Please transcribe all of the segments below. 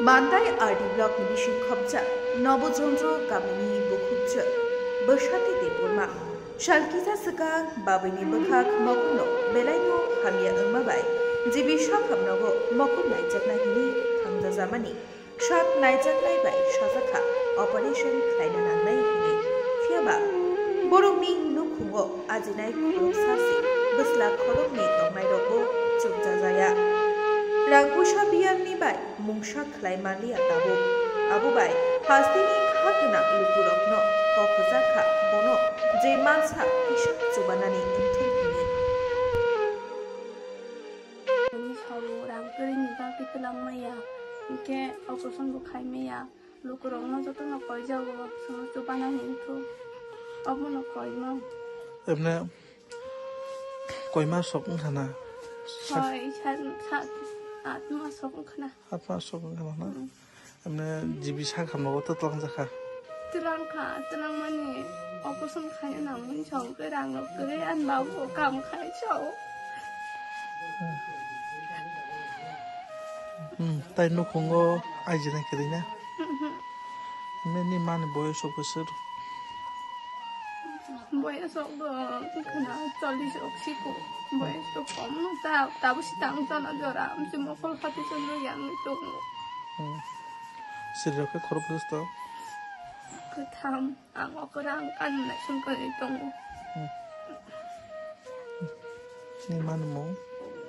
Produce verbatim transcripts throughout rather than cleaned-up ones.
Mandai R D block ni bising khopjak Nobojondro gamini bukhukjwk Bwsati Debbarma. Sal kisa swkang babini bwkhak mokolno belaino hamya wngma bai G B sakhamnogo mokol naijakna hwnwi thangjajamani sak naijaknai bai sajakha operation khlaina nangnai hwnwi. Phiyaba borokni nukhungo ajinai khoroksa se bwsla khoroknwi tongnairokbo chukjajaya. Rang puisa biyangni bai mungsa khlai manliya tabuk. Abo bai hasteni kha gwnang lukurokno kok kwchar kha bono je mansa kisa chubanani wngthung hwnwi. Ani sao rang kwrwini bagwi twlang maya, hinkhe operation bo khai maya, lukurokno jotono koijago, chwngno chubanani wngthung, obono koima. Emne koima sok wngkha na? Soi, sat, sat, aat mas sok wngkha na. Aat mas sok wngkha na? Hmm. Emne G B sakhamnogo to twlangjakha? Twlangkha, twlangmani operation khaina nangmani sao, hwnkhe rang rok kwrwi ani babu bo kam khai sao. Hmm, tai nukhungo aijinai kwrwi na? Mhm. Nini mani boyos rok bwswk? Boyos rok bo wngkha na chollish rok siko. Boyos rok kom no ta, tabuk si tang jona jora, amsi mokol hati chondro yang ni tongo. Hmm. Siri rok khe khorok bwswk to? Kwtham, ang okora ang kanmwnai songkhe tongo. Hmm. Ni mani mung?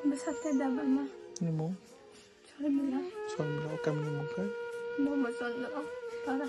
Bwsate Debbarma. Ni mung? Sormila. Sormila, o kamini mung khe? Nobojondro, para.